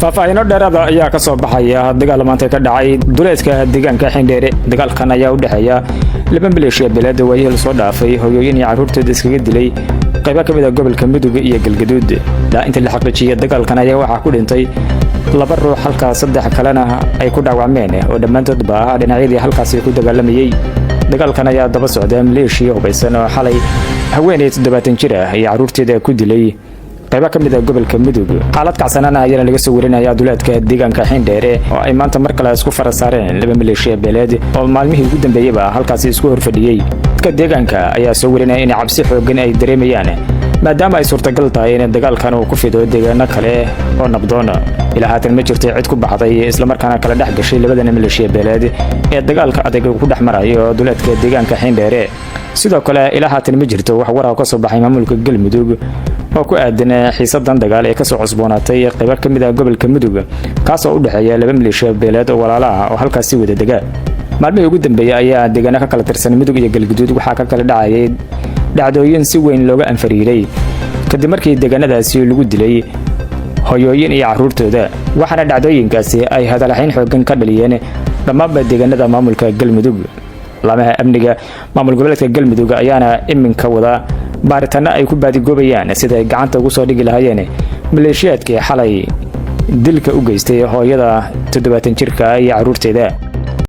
Faahfaahiino dheeraada ayaa ka soo baxaya dagaal maanta ka dhacay duleedka deegaanka Xindheere. Dagaalkan ayaa u dhexeeya laba maleeshiya beeleed waayihii lasoo dhaafay hooyooyin iyo carruurtooda iskaga dilay qaybo ka mid ah gobolka Mudug iyo Galgaduud. Ilaa inta la xaqiijiyay, dagaalkan ayaa waxaa ku dhintay laba ruux, halkaa saddex kalena ay ku dhaawacmeen, oo dhammaantoodba ah dhinacyadii halkaasi ku dagaalamayey. Dagaalkan ayaa daba socda maleeshiya hubaysan oo xalay haweeney 70 jir ah iyo carruurteeda ku dilay qaybo ka mid ah gobolka Mudug. Xaalad kacsanaana ayaana laga soo warinaya duleedka deegaanka Xindheere, oo ay maanta mar kale isku fara saareen laba maleeshiya beeleed oo maalmihii ugu dambeeyeyba halkaasi isku horfadhiyey. Dadka deegaanka ayaa soo warinaya in cabsi xooggan ay dareemayaan, maadaama ay suurtagal tahay in dagaalkan uu ku fido deegaano kale oo nabdoon. Ilaa haatan ma jirto cid ku baxday islamarkaana kala dhex gashay labadan maleeshiya beeleed ee dagaalka adag ku dhex marayo duleedka deegaanka Xindheere. Sidoo kale, ilaa haatan ma jirto wax war ah ka soo baxay maamulka Galmudug oo ku aadan xiisadan dagaal ee kasoo cusboonaatay qaybo ka mid ah gobolka Mudug, kaasoo u dhexeeya laba maleeshiya beeleed oo walaala ah oo halkaasi wada dega. Maalmihii ugu dambeeyey ayaa deegaano ka kala tirsan Mudug iyo Galguduud waxaa ka kala dhacayay dhacdooyin si weyn looga anfariiray, kadib markii deegaanadaasi lagu dilay hoyooyin iyo carruurtooda, waxaana dhacdooyinkaasi ay hadalhayn xooggan ka dhaliyeen dhammaanba deegaanada maamulka Galmudug. Laamaha amniga maamul goboleedka Galmudug ayaana iminka wada baaritaano ay ku baadigoobayaan sida ay gacanta ugu soo dhigi lahaayeen maleeshiyaadkii xalay dilka u geystay hooyada 70 jirka iyo carruurteeda.